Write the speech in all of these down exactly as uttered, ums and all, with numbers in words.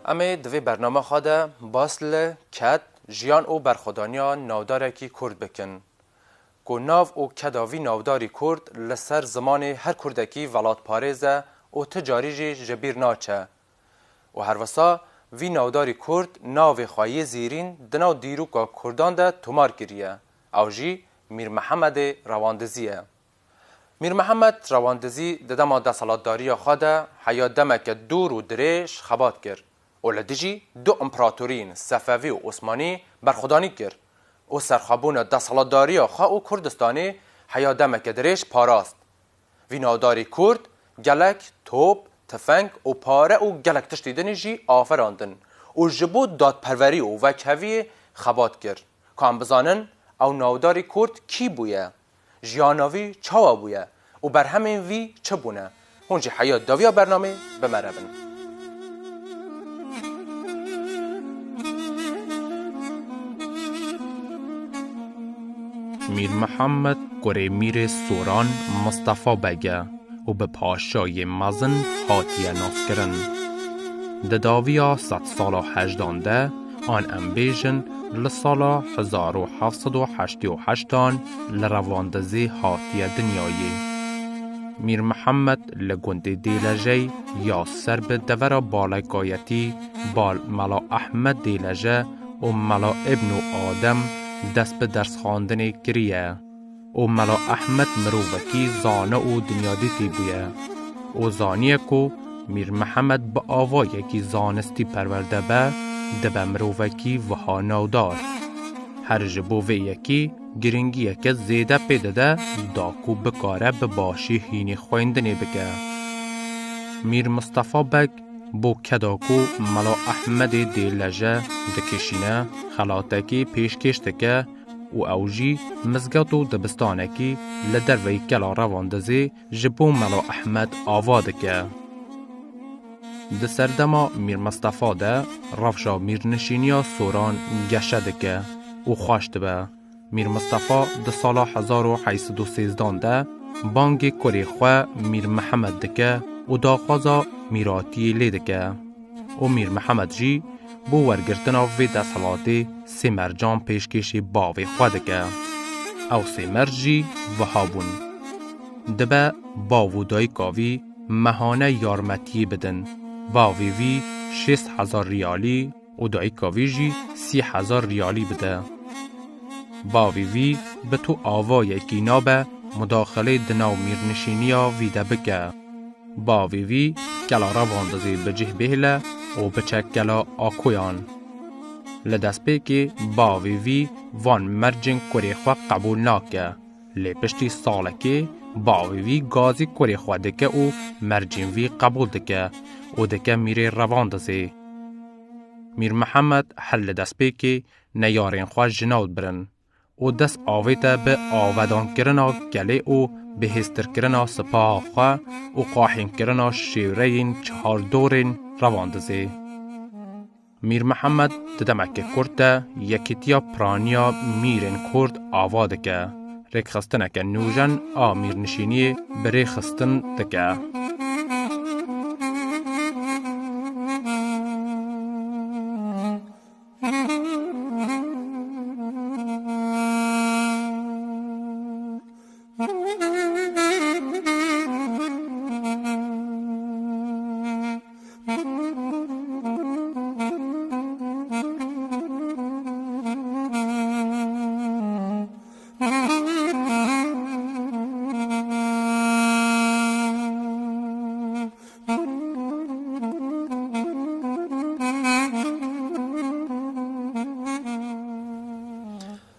Em ê di vê bername xwe de bas li ked, jiyan û berxwedaniya navdarekî Kurd bikin, ku nav û keda vî navdarî Kurd li ser zimanê her Kurdekî welatparêz e û ti carî jî ji bîr naçe. Û herwisa vî navdarî Kurd navê xwe yê zêrîn di nav dîroka Kurdan de tomar kiriye. Ew jî Mîr Mihemedê Rewandizî ye. Mîr Mihemed Rewandizî di dema desthilatdariya xwe de heya demeke dûr û dirêj xebat kir û li dijî du împeratoriyên Sefevî û Osmanî berxwedanî kir û serxwebûna desthilatdariya xwe û Kurdistanê heya demeke dirêj parast. Vî navdarî Kurd gelek top, tifeng û pare û gelek tiştî dinî jî aferandin û ji bo dadperwerî û wekheviyê xebat kir. Ku em bizanin ew navdarî Kurd kî bûye, jiyana vî çawa bûye û berhemên vî çi bûne, hûn jî heya dawiya bernamê bi me re bin. Mîr Mihemed kurê Mîrê Soran Mistefa Beg e û bi paşayê mezin hatiye naskirin. Di dawiya sedsala hejdan de, an em bêjin li sala hezar û heft sed û heştê û heştan li Rewandizê hatiye dinyayê. Mîr Mihemed li gundê Dêlejey ya ser bi devera balekayetî bal Mela Ehmed Dêleje û Mela Îbnû Adem dest bi dersxwendinê kiriye û Mela Ehmed mirovekî zana û dinyadîtî bûye û zaniye ku Mîr Mihemed bi avayekî zanistî perwerde be, dibe mirovekî wiha navdar. Her ji bo vê yekî giringiyeke zêde pê dide da ku bikare bi başî hînî xwendinê bike. Mîr Mistefa Beg bo keda ku Mela Ehmedê Dêleje dikişîne, xelatekî pêşkêş dike û ew jî mizget û dibistanekî li derveyî Kela Rewandizê ji bo Mela Ehmed ava dike. Di serdema Mîr Mistefa de rewşa mîrnişîniya Soran geşe dike û xweş dibe. Mîr Mistefa di sala hezar û heyt sed û sêzdan de bangê kurê xwe Mîr Mihemed dike û daxwaza mîratiyê lê dike û Mîr Mihemed jî bo wergirtina vê desthilatê sê mercan pêşkêşî bavê xwe dike. Ew sê merc jî wiha bûn: Dibe bav û dayika vî mehane yarmetiyê bidin. Bavê vî şêst hezar riyalî û dayika vî jî sî hezar riyalî bide. Bavê vî bi tu avayekî nabe mudaxilê di nav mîrnişîniya vî de bike. Bavê vî Kela Revandizê bi cih bihêle û biçe Kela Akoyan. Li destpêkê bavê vî van mercên kurê xwe qebûl nake. Lê piştî salekê bavê vî gazî kurê xwe dike û mercên vî qebûl dike û dike Mîrê Revandizê. Mîr Mihemed her li destpêkê neyarên xwe ji nav dibirin û dest avête bi avedankirina kelê û bihêztirkirina sipaha xwe û qahînkirina şêwreyên çardorên Revandizê. Mîr Mihemed di demeke kurt de yekîtiya piraniya mîrên Kurd ava dike. Rêkxistineke nûjen a mîrnişîniyê bi rê xistin dike.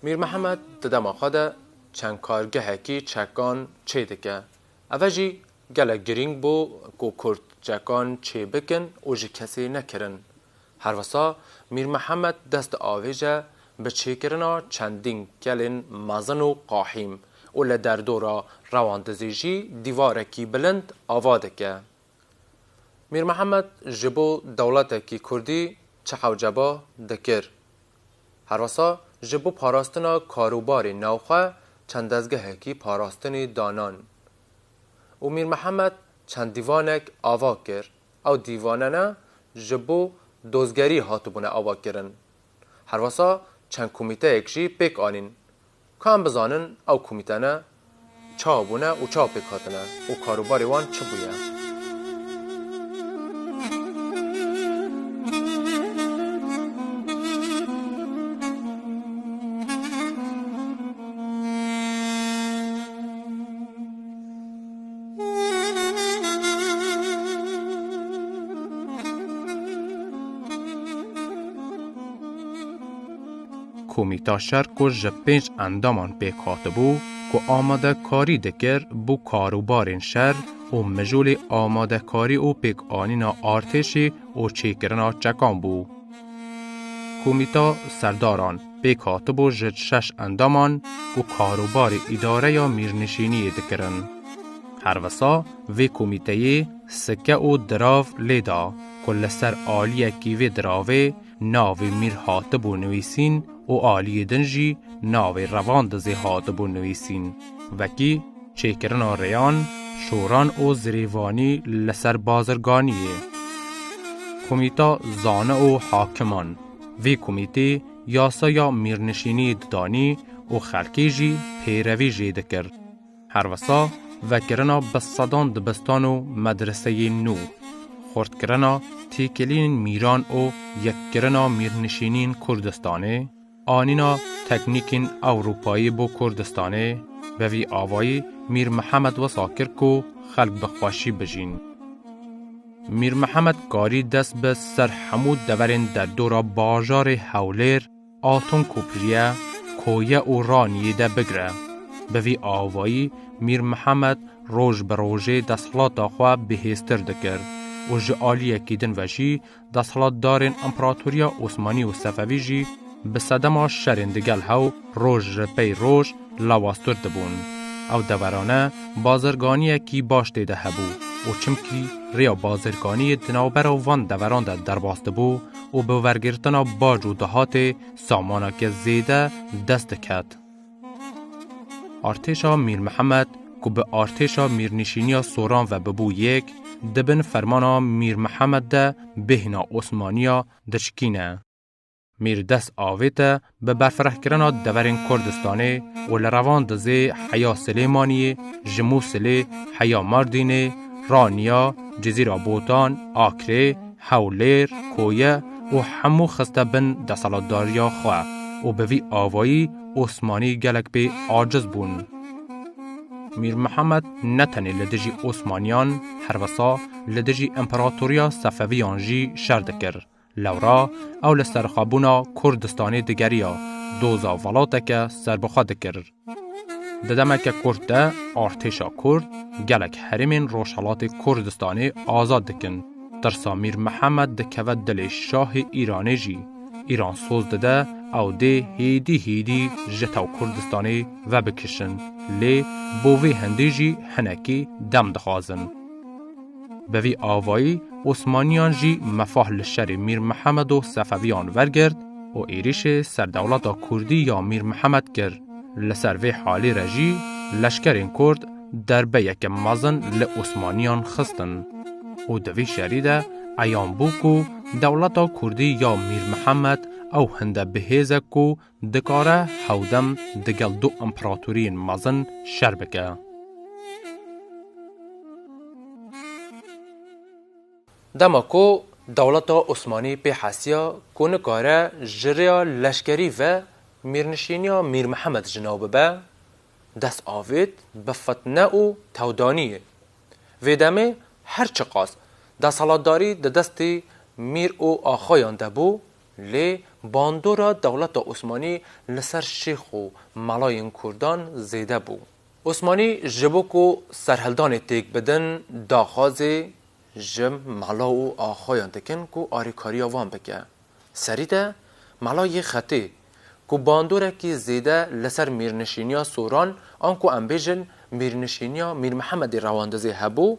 Mîr Mihemed di dema xwe de çend kargehekî çekan çêdike. Eve jî gelek girîng bû ku Kurd çekan çêbikin û ji kesê nekirin. Herwisa Mîr Mihemed dest diavêje bi çêkirina çendîn kelên mezin û qahîm û li derdora Rewandizê jî dîvarekî bilind ava dike. Mîr Mihemed ji bo dewletekî Kurdî çi hewceba dikir? Herwisa ji bo parastina karûbarê navxwe çend dezgehekî parastinê danan û Mîr Mihemed çend dîvanek ava kir. Ew dîvanene ji bo dozgerî hatibûne avakirin. Herwesa çend komîteyek jî pêk anîn. Ka em bizanin ew komîtene çawa bûne û çawa pêk hatine û karûbarê wan çi bûye. Komîta şer ku ji pênc endaman pêk hatibû, ku amadekarî dikir bo karûbarên şer û mijûlê amadekarî û pêkanîna artêşê û çêkirina çekan bû. Komîta serdaran pêk hatibû ji şeş endaman ku karûbarê îdareya mîrnişîniyê dikirin. Herwisa vê komîteyê sike û dirav lê da ku li ser aliyekî vê diravê navê Mîr hatibû nivîsîn û aliyê din jî navê Revandizê hatibû nivîsîn. Wekî çêkirina rêyan, şoran û zirêvanî li ser bazirganiyê. Komîta zane û hakiman. Vê komîtê yasaya mîrnişîniyê didanî û xelkê jî pêrevî jê dikir. Herwisa vekirina bi sedan dibistan û medreseyên nû, xurtkirina têkiliyên mîran û yekkirina mîrnişîniyên Kurdistanê, anîna teknîkên Ewropayî bo Kurdistanê, bi vî avayî Mîr Mihemed wisa kir ku xelk bi xweşî bijîn. Mîr Mihemed karî dest bi ser hemû deverên derdora bajarê Hewlêr, Altûnkopliye, Koye û Raniyê de bigire. Bi vî avayî Mîr Mihemed roj bi rojê desthilata xwe bihêztir dikir û ji aliyekî din ve jî desthilatdarên Împeratoriya Osmanî û Sefevî jî bi sedema şerên digel hew roj ji pey roj lawaztir dibûn. Ew deverane bazirganiyekî baş tê de hebû û çimkî rêya bazirganiyê di navbera van deveran de derbas dibû û bi wergirtina bac û dahatê samaneke zêde dest diket. Artêşa Mîr Mihemed ku bi artêşa mîrnişîniya Soran ve bibû yek, di bin fermana Mîr Mihemed de bêhna Osmaniya dişkîne. Mîr dest avête bi berfirehkirina deverên Kurdistanê û li Revandizê heya Silêmaniyê, ji Mûsilê heya Mardînê, Raniya, Cizîra Botan, Akrê, Hewlêr, Koye û hemû xiste bin desthilatdariya xwe û bi vî avayî Osmanî gelek pê aciz bûn. Mîr Mihemed ne tenê li dijî Osmaniyan, herwesa li dijî Împeratoriya Sefeviyan jî şer dikir. Lewra ew li serxwebûna Kurdistanê digeriya, doza welateke serbixwe dikir. Di demeke kurt de artêşa Kurd gelek herêmên Rojhelatê Kurdistanê azad dikin. Tirsa Mîr Mihemed dikeve dilê şahê Îranê jî. Îran soz dide ew dê hêdî hêdî ji tew Kurdistanê vebikişin. Lê bo vê hindê jî hinekî dem dixwazin. Bi vî avayî Osmaniyan jî mefah li şerê Mîr Mihemed û Sefeviyan wergirt û êrîşê ser dewleta Kurdî ya Mîr Mihemed kir. Li ser vê halê re jî leşkerên Kurd derbeyeke mezin li Osmaniyan xistin û di vî şerî de eyan bû ku dewleta Kurdî ya Mîr Mihemed ew hinde bihêz e ku dikare hewdem digel du împeratoriyên mezin şer bike. Dema ku dewleta Osmanî pê hesiya ku nikare ji rêya leşkerî ve mîrnişîniya Mîr Mihemed ji nav bibe, dest avêt bi fitne û tewdaniyê. Vê demê her çiqas desthilatdarî di destê mîr û axayan de bû, lê bandora dewleta Osmanî li ser şêx û melayên Kurdan zêde bû. Osmanî ji bo ku serhildanê têk bidin, daxwazê ji mela û axayan dikin ku arêkariya wan bike. Serî de mela yê Xetê ku bandorekî zêde li ser mîrnişîniya Soran, anku em bêjin mîrnişîniya Mîr Mihemedê Rewandizê hebû,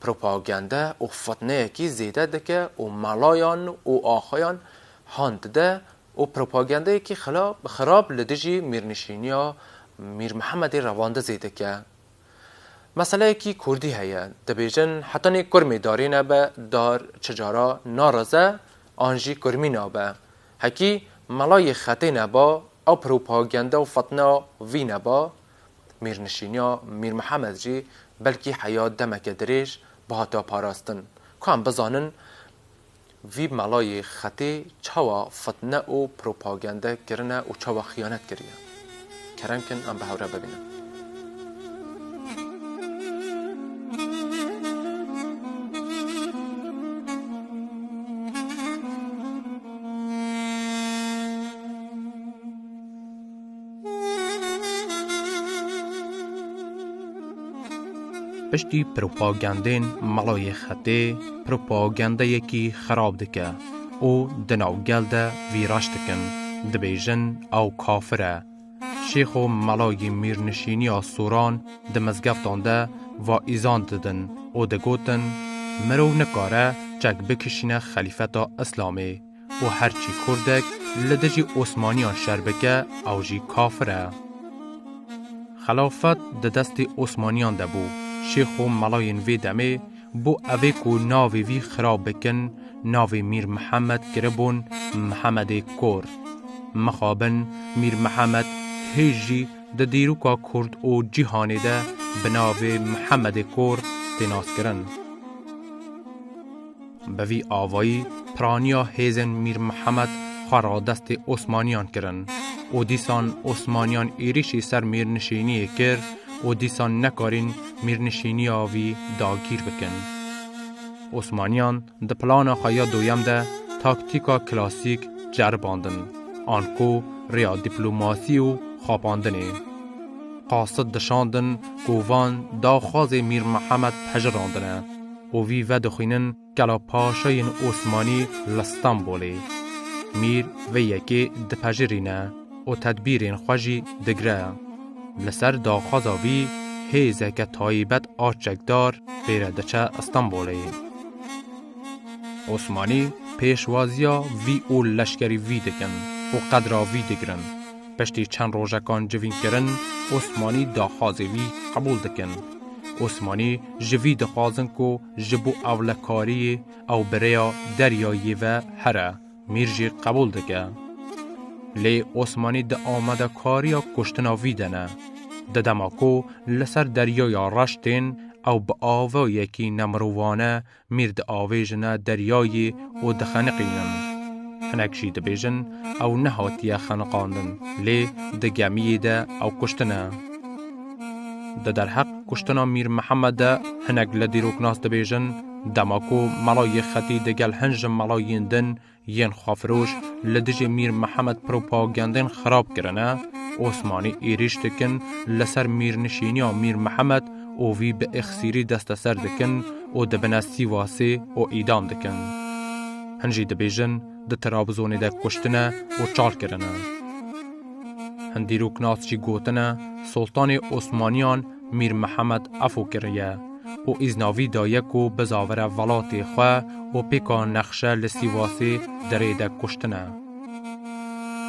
propagande û fitneyekî zêde dike û melayan û axayan han dide û propagandeyekî xila-, xirab li dijî mîrnişîniya Mîr Mihemedê Rewandizê dike. Meseleyekî kurdî heye, dibêjin hetanî kurmê darê nebe dar çi cara narize an jî kurmî nabe. Hekî melayê xetê neba, ew propaganda û fitna vî neba, mîrnişîniya Mîr Mihemed jî belkî heya demeke dirêj bihata parastin. Ku em bizanin, vî melayê xetê çawa fitne û propagande kirine û çawa xiyanet kiriye. Kerem kin, em bi hev re bibînin. Piştî propagandên melayê xetê, propagandeyekî xirab dike û di nav gel de vî reş dikin, dibêjin ew kafir e. Şêx û melayê mîrnişîniya Soran di mizgeftan de vaîzan didin û digotin, mirov nikare çek bikişîne xelîfeta Îslamê û her çî kurdek li dijî Osmaniyan şer bike, ew jî kafir e. Xelafet di destê Osmaniyan de bû. Şêx û melayên vê demê bo evê ku navê vî xirab bikin, navê Mîr Mihemed kiribûn Mihemedê Kor. Mixabin Mîr Mihemed hêj jî di dîroka kurd û cîhanê de bi navê Mihemedê Kor tê naskirin. Bi vî avayî piraniya hêzên Mîr Mihemed xwe radestê Osmaniyan kirin û dîsan Osmaniyan êrîşî ser mîrnişîniyê kir û dîsan nekarîn mîrnişîniya vî dagîr bikin. Osmaniyan di plana xwe ya doyem de taktîka klasîk ceribandin, anku rêya dîplomasî û xapandinê. Qasid dişandin ku van daxwazê Mîr Mihemed pejirandine û vî vedixwînin kela paşayên Osmanî li Stenbolê. Mîr vê yekê dipejirîne û tedbîrên xwe jî digire. Li ser daxwaza vî hêzeke taybet a çekdar pê re diçe Stenbolê. Osmanî pêşwaziya vî û leşkerî vî dikin û qedra vî digirin. Piştî çend rojekan civînkirin, Osmanî daxwazê vî qebûl dikin. Osmanî ji vî dixwazin ku ji bo ewlekariyê ew bi rêya deryayê ve here. Mîr jî qebûl dike. Lê Osmanî di amadekariya kuştina vî de ne. Di dema ku li ser deryaya reş tên, ew bi avayekî nemirovane Mîr diavêjine deryayê û dixeniqînin. Hinek jî dibêjin ew nehatiye xeniqandin, lê di gemiyê de ew kuştine. Di derheq kuştina Mîr Mihemed de hinek li dîroknas dibêjin, dema ku melayê xetî digel hin ji melayên din yên xwefiroş li dijî Mîr Mihemed propagandên xirab kirine, Osmanî êrîş dikin li ser mîrnişîniya Mîr Mihemed û vî bi ixsîrî desteser dikin û dibine Sîwasê û îdam dikin. Hin jî dibêjin di Trabzonê de kuştine û çal kirine. Hin dîroknas jî gotine, Soltanê Osmaniyan Mîr Mihemed efû kiriye û îzna vî daye ku bizavire welatê xwe û pêka nexşe li Sîwasê di rê de kuştine.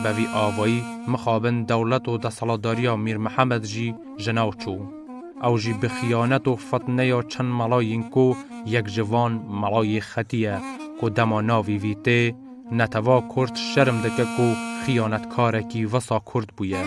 Bi vî avayî mixabin dewlet û desthilatdariya Mîr Mihemed jî ji nav çû. Ew jî bi xiyanet û fitneya çend melayên ku yek ji van melayê xetî ye ku dema navê vî tê, Neteva Kurd şerm dike ku xiyanetkarekî wisa Kurd bûye.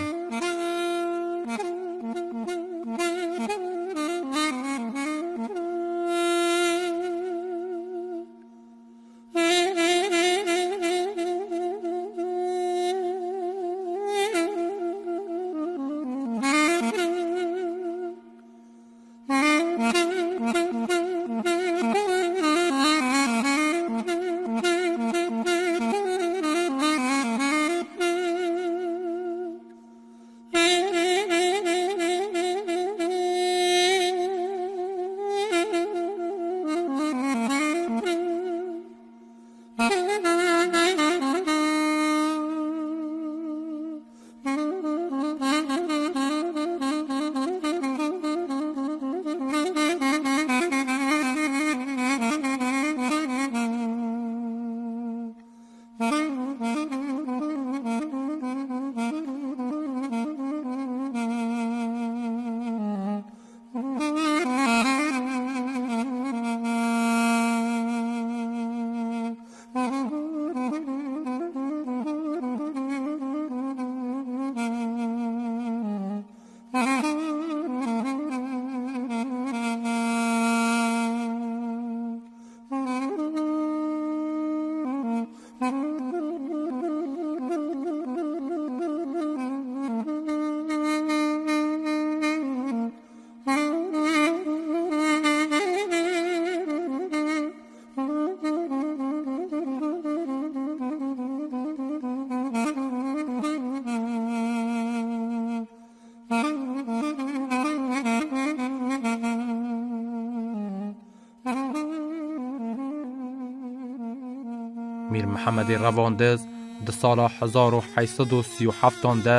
Mîr Mihemedê Revandiz di sala hezar û heyt sed û sî û heftan de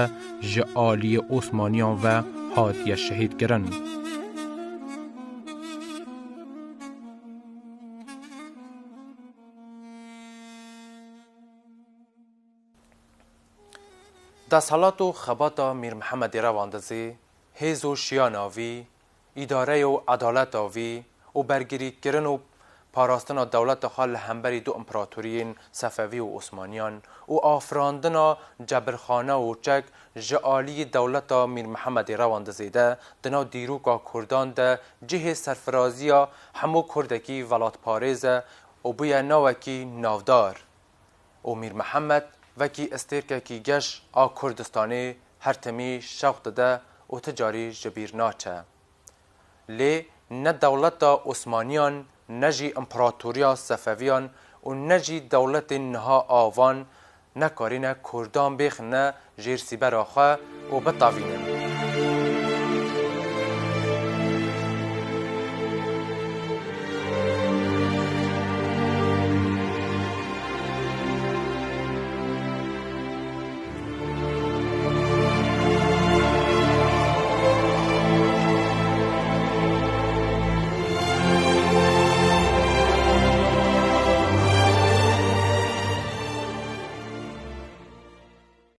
ji aliyê Osmaniyan ve hatiye şehîdkirin. Desthilat û xebata Mîr Mihemedê Revandizê, hêz û şiyana vî, îdareya û edaleta vî û bergirîkirin û parastina dewleta xwe li hemberî du împeratoriyên Sefevî û Osmaniyan û afirandina cebirxane û çek ji aliyê dewleta Mîr Mihemedê Revandizê de di nav dîroka Kurdan de cihê serfiraziya hemû Kurdekî welatparêz e û bûye navekî navdar. û Mîr Mihemed wekî estêrkekî geş a Kurdistanê her timî şewq dide û ti carî ji bîr naçe. Lê ne dewleta Osmaniyan, ne jî împeratoriya Sefeviyan û ne jî dewletên niha avan nekarîne Kurdan bêxine jêr sîbera xwe û bitevînin.